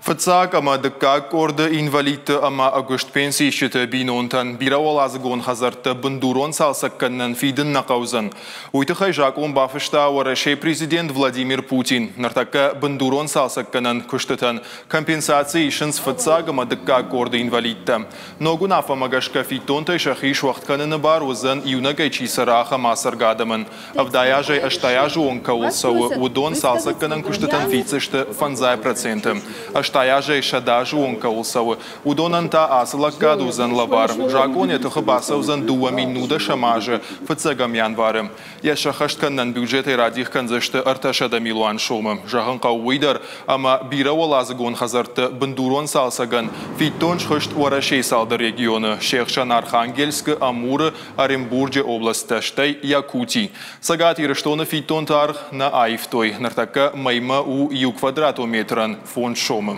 Фыццаг ӕмӕ дыккаг къорды инвалидты ӕмӕ ӕгуыст пенсиисджыты бинонтӕн бирӕуӕладзыгон хӕдзӕртты бындурон цалцӕг кӕнынӕн фидын нӕ хъӕудзӕн. Уый тыххӕй закъон бафыста Уӕрӕсейы президент Владимир Путин. Ныртӕккӕ бындурон цалцӕггӕнӕн куыстытӕн компенсаци исынц фыццаг ӕмӕ дыккаг къорды инвалидтӕ. Ног уынаффӕмӕ гӕсгӕ фиддонтӕй сӕхи суӕгъд кӕныны бар уыдзӕн иунӕгӕй чи цӕры, ахӕм ацӕргӕ адӕмӕн. 70 азӕй 80 азы онг кӕуыл цӕуы, уыдон цалцӕггӕнӕн куыстытӕн фиддзысты 5%. 80 азӕй 100 азы онг кӕуыл цӕуы, уыдонӕн та ацы лӕггад уыдзӕн лӕвар. Закъон йӕ тыхы бацӕудзӕн 2010 азы фыццӕгӕм январы. Йӕ сӕххӕст кӕнынӕн бюджетӕй радих кӕндзысты 300 милуан сомы. Зӕгъын хъӕуы уый дӕр, ӕмӕ бирӕуӕладзыгон хӕдзӕртты бындурон цалцӕгӕн фиддон схызт Уӕрӕсейы цалдӕр регионы, се хсӕн Архангельскы, Амуры, Оренбурджы областтӕ, стӕй Якути. Цӕгат Ирыстоны фиддонты аргъ нӕ аивтой. Ныртӕккӕ мӕймӕ у иу квадратон метрӕн 5 сомы.